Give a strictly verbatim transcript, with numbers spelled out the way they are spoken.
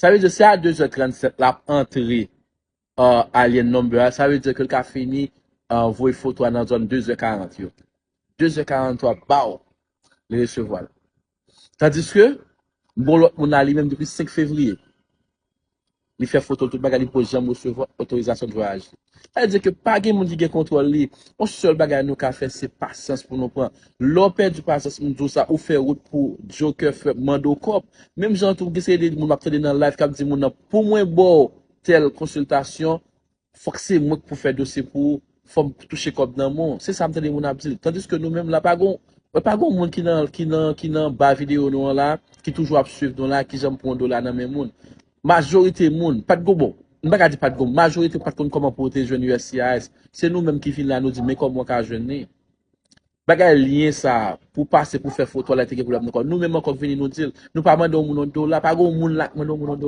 Sa vle di, se a de zè trannsenk l ap antre uh, Alien Number a, sa vle di ke l ka fini uh, voye foto a nan zòn de zè karant yo. De zè karant twa, baw, li resevwa l. Tandiske, m gon lòt moun la, li menm depi senk fevriye. Li fè foto l, tout bagay, li poko janm resevwa otorizasyon de vwayaj li. Sa vle di ke pa gen moun ki gen kontwòl li. Yon sèl bagay nou ka fè, se pasyans pou nou pran. Lè w pèdi pasyans, m di w sa, ou fè wout pou Joker fè mande w kòb. Menm jan tou, gen seri de moun m ap tande nan live k ap di moun nan, pou mwen ba w tèl konsiltasyon, fòk se mwen k pou fè dosye pou ou, fò m touche kòb nan men w. Se sa m tande moun ap di l. Tandiske nou menm la, pa gon, pa gon moun ki nan, ki nan, ki nan ba videyo nou an la, ki toujou ap swiv nou la, ki janm pran yon dola nan men moun. Majorite moun, pa t gon bon. M pa ka di pa t gon. Majorite pa t konn kòman pou yo te jwenn U S C I S. Se nou menm ki vin la, nou di, men kòman w ka jwenn li. Bagay lyen sa, pou pase, pou fè foto la, te gen pwoblèm nan kò. Nou menm ankò k vini nou di l. Nou pa mande yon moun yon dola, pa gen yon moun la k mande yon moun yon dola.